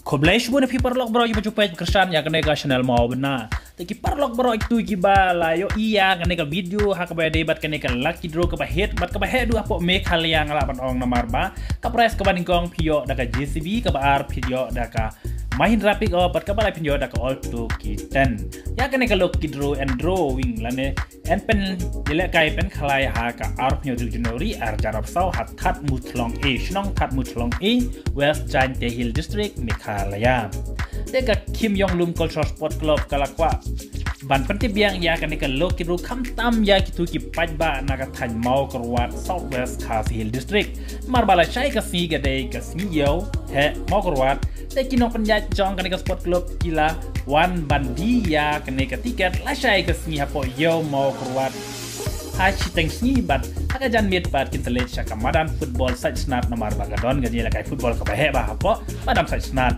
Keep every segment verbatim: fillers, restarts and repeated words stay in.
Khublei shibun ïa phi paralok baroh kiba ju peit kyrshan ïa kane ka channel Mawbynna. Te ki paralok baroh kito kiba la ïohi ïa kane ka video ha kaba ïadei bad kane ka lucky draw kaba hit bad kaba heh duh hapoh Meghalaya, nga lah ban ong, namar ba ka prize kaba nyngkong phin ïoh da ka J C B, kaba ar phin ïoh da ka Mahindra Pik Up bad kaba lai phin ïoh da ka Alto K ten. Ïa kane ka lucky draw and drawing lane yn pynïalehkai pynkhalai ha ka arphew hynñiew tarik January arhajar arphew saw ha Thadmuthlong A, shnong Thadmuthlong A, West Jaintia Hills District, Meghalaya. Te ka Kim Yong Lum Cultural Sport Club ka la kwah ban pyntip biang ïa kane ka lucky draw khamtam ïa kito ki paidbah na ka thaiñ Mawkyrwat, South West Khasi Hills District. Namar ba lashai ka sngi ka dei ka sngi ïew heh Mawkyrwat, te ki nongpynïaid jong kane ka sport club ki la wan ban die ïa kane ka tiket lashai ka sngi hapoh ïew Mawkyrwat ha shiteng sngi bad ha ka janmiet pat kin sa leit sha ka madan football Saitsnat, namar ba ka don ka jingïalehkai football kaba heh bha hapoh madan Saitsnat.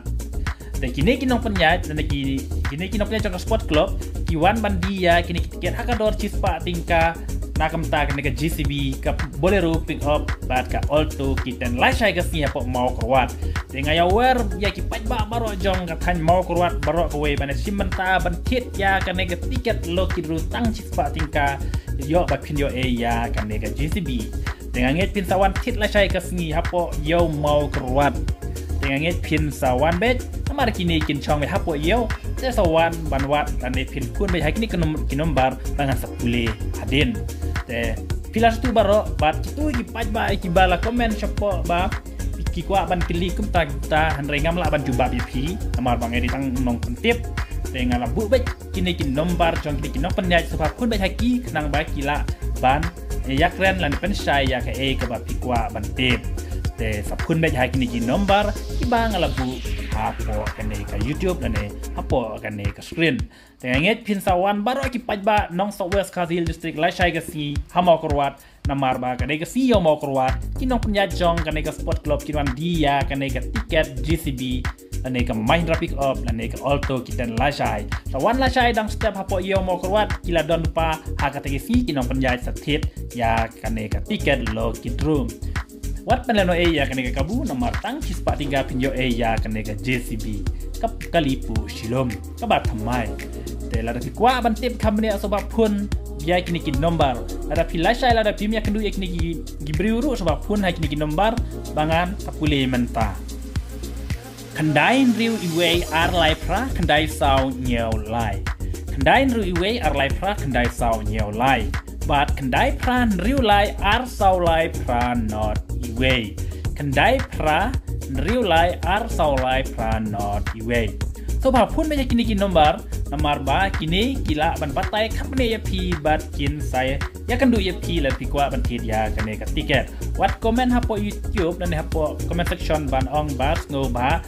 Te kine ki nongpynïaid, lane ki, kine ki nongpynïaid jong ka sport club ki wan ban die ïa kine ki tiket ha ka dor shispah tyngka na ka bynta kane ka J C B, ka Bolero Pik Up bad ka Alto K ten lashai ka sngi hapoh Mawkyrwat. Te nga ïawer ïa ki paidbah baroh jong ka thaiñ Mawkyrwat baroh kawei ban shim bynta ban thied ïa kane ka tiket lucky draw tang shispah tyngka, ïoh ba phin ïoh ei ïa kane ka J C B. Te nga ngeit phin sa wan thied lashai ka sngi hapoh ïew Mawkyrwat. Te nga ngeit phin sa wan beit, namar kine kin shong beit hapoh ïew. Te sa wan ban wad lane phin phone beit ha kine ki nom-, ki nombar ba ngan sa pule hadien. Te phi la sngewthuh baroh, bad kito ki paidbah kiba la comment shapoh ba ki kwah ban kylli kumta kumta, hynrei ngam lah ban jubab ïa phi namar ba nga dei tang nongpyntip. Te nga la buh beit kine ki nombar jong kine ki nongpynïaid, sngewbha phone beit ha ki khnang ba ki lah ban ïakren lane pynshai ïa kaei kaba phi kwah ban tip. Te sa phone beit ha kine ki nombar kiba nga la buh hapoh kane ka YouTube lane hapoh kane ka screen. Te nga ngeit phin sa wan baroh ki paidbah nong South West Khasi Hills District lashai ka sngi ha Mawkyrwat, namar ba ka dei ka sngi ïew Mawkyrwat, ki nongpynïaid jong kane ka sport club kin wan die ïa kane ka tiket J C B lane ka Mahindra Pik Up lane ka Alto K ten lashai. Sa wan lashai dang step hapoh ïew Mawkyrwat, ki la don lypa ha kata ka sngi ki nongpynïaid sa thied ïa kane ka tiket lucky draw. Wat pynlehnohei ïa kane ka kabu, namar tang shispah tyngka phin ïoh ei ïa kane ka J C B, ka kali puh shilum, kaba thymmai. Te lada phi kwah ban tip kham bniah, sngewbha phone ïa kine ki nombar. Lada phi lashai, lada phim ïakynduh ïa kine ki, ki briew ruh, sngewbha phone ha kine ki nombar ba ngan sa pule mynta. Khyndai hynriew iwei ar lai phra khyndai saw hynñiew lai. Khyndai hynriew iwei ar lai phra khyndai saw hynñiew lai. Bad khyndai phra hynriew lai ar saw lai phra not iwei. Khyndai phra hynriew lai ar saw lai phra not iwei. Sngewbha phone beit ha kine ki nombar, namar ba kine ki lah ban batai kham bniah ïa phi bad kin sa ïakynduh ïa phi lada phi kwah ban thied ïa kane ka tiket. Wat comment hapoh YouTube lane hapoh comment section ban ong ba sngewbha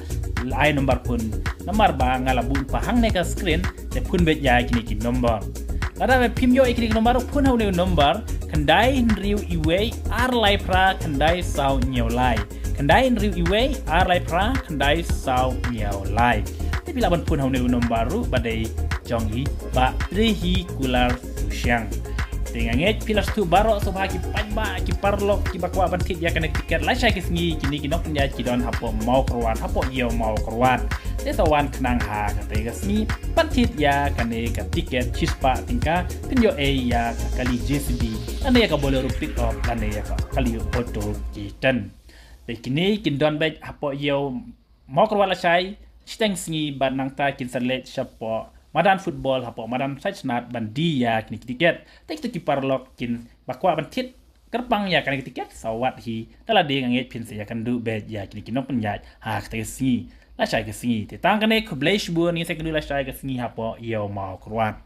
ai nombar phone, namar ba nga la buh lypa hangne ka screen. Te phone beit ïa kine ki nombar. Lada phim ïoh ïa kine ki nombar, phone ha une u nombar, khyndai hynriew iwei ar lai phra khyndai saw hynñiew lai. Khyndai hynriew iwei ar lai phra khyndai saw hynñiew lai. Te phi lah ban phone ha une u nombar ruh ba dei jong i Bah Trehi Kular Tushiang. Te nga ngeit phi la sngewthuh baroh, sngewbha ki paidbah, ki paralok kiba kwah ban thied ïa kane ka tiket lashai ka sngi, kine ki nongpynïaid ki don hapoh Mawkyrwat, hapoh ïew Mawkyrwat. Te sa wan khnang ha kata ka sngi ban thied ïa kane ka tiket shispah tyngka, phin ïoh ei ïa ka kali J C B lane ïa ka Bolero Pik Up lane ïa ka kali Alto K ten. Te kine kin don beit hapoh ïew Mawkyrwat lashai shiteng sngi bad nangta kin sa leit shapoh madan football hapoh madan Saitsnat ban die ïa kine ki tiket. Te kito ki paralok kiba kwah ban thied kyrpang ïa kane ka tiket sa wad hi, da lade nga ngeit phin sa ïakynduh beit ïa kine ki nongpynïaid ha kata ka sngi lashai ka sngi. Te tang kane, khublei shibun, ngin sa ïakynduh lashai ka sngi hapoh ïew Mawkyrwat.